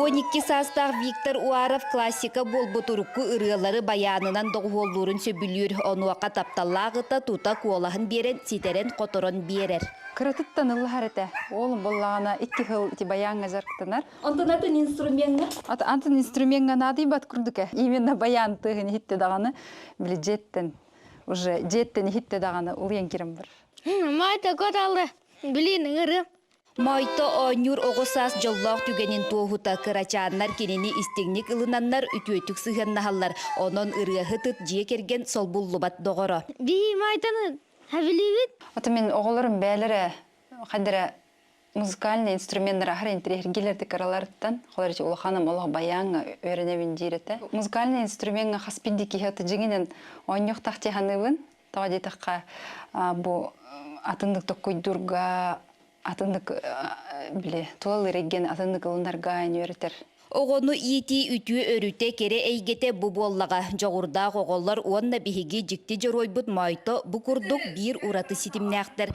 12 саастаах Виктор Уаров классика буолбут урукку ырыалары байаанынан доҕуһуоллуурун сөбүлүүр. Онуоха тапталлаах ыта тута куолаһын биэрэн ситэрэн-хоторон биэрэр. Кыратыттан ыллаһар этэ. Уолум буоллаҕына икки сыл ити байааҥҥа дьарыктанар. Онтон атын инструмеҥҥа? Атын инструмеҥҥа наадыйбат курдук ээ. Именно баян тыаһын иһиттэ даҕаны, били дьиэттэн уже дьиэттэн иһиттэ даҕаны улуйан киирэн барар. Маайта коталлы, билин ыҥырым. Моойто оонньуур оҕо саас дьоллоох түгэнин туоһута кырачааннар кинини истиҥник ылынаннар үтүөтүк сыһыаннаһаллар. Онон ырыаһыт ыт дьиэ кэргэн солбуллубат доҕоро. Биһи Майтаны хабилибит. Ото мин оҕолорум бээлэрэ хайдара музыкальный инструменнар аһар интириэһиргиилэр кыраларыттан холор улаханым олох баяҥҥа үөрэнэбин диир этэ. Музыкальный инструмеҥҥа хас биирдии киһи аты дьиҥинэн оонньуохтаах дии саныыбын. Тоҕо диэтэххэ бу атыннык токкуйдуурга атыннык били тулалыыр эйгэни атыннык ылынарга үөрэтэр. Оҕону иитии үтүө өрүтэ, кэрэ эйгэтэ бу буоллаҕа. Дьоҕурдаах оҕолор уонна биһиги дьикти дьоруойбут Моойто бу курдук биир ураты ситимнээхтэр.